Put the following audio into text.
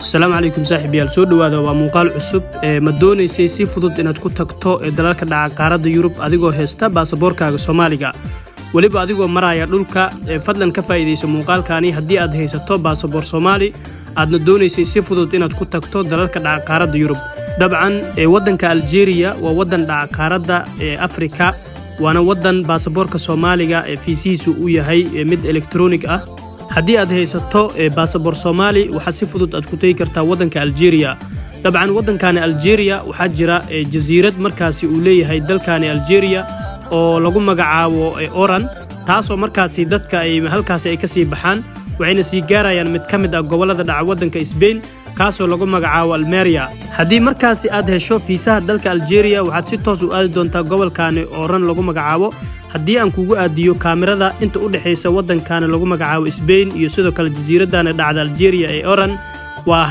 Asalaamu calaykum saaxiibayaal, soo dhowaada. Waa muuqaal cusub. Ma doonaysay si fudud inaad ku tagto dalalka dhaca qaaradda Yurub adigoo haysta baasaboorkaaga Soomaaliga, weliba adigoo maraya dhulka? Fadlan ka faa'iidayso muuqaalkaani haddii aad haysato baasaboor Soomaali, aadna doonaysay si fudud inaad ku tagto dalalka dhaca qaaradda Yurub. Dabcan, waddanka Aljeeriya waa waddan dhaca qaaradda ee Afrika, waana waddan baasaboorka Soomaaliga ee fiisihiisu uu yahay mid elektroonig ah. Haddii aad haysato baasaboor Soomaali, waxaa si fudud aad ku tegi kartaa waddanka Aljeeriya. Dabcan, waddankani Aljeeriya waxaa jira jasiirad markaasi uu leeyahay dalkani Aljeeriya oo lagu magacaabo Oran, taasoo markaasi dadka ay halkaasi ay ka sii baxaan, waxayna sii gaarayaan mid ka mid ah gobollada dhaca waddanka Sbain, kaasoo lagu magacaabo Almeria. Haddii markaasi aad hesho fiisaha dalka Aljeeriya, waxaad si toos u aadi doontaa gobolkani Oran lagu magacaabo. Haddii aan kugu aadiyo kaamirada, inta u dhexaysa waddankani lagu magacaabo Sbain iyo sidoo kale jasiiradani dhacda Aljeeriya ee Oran waa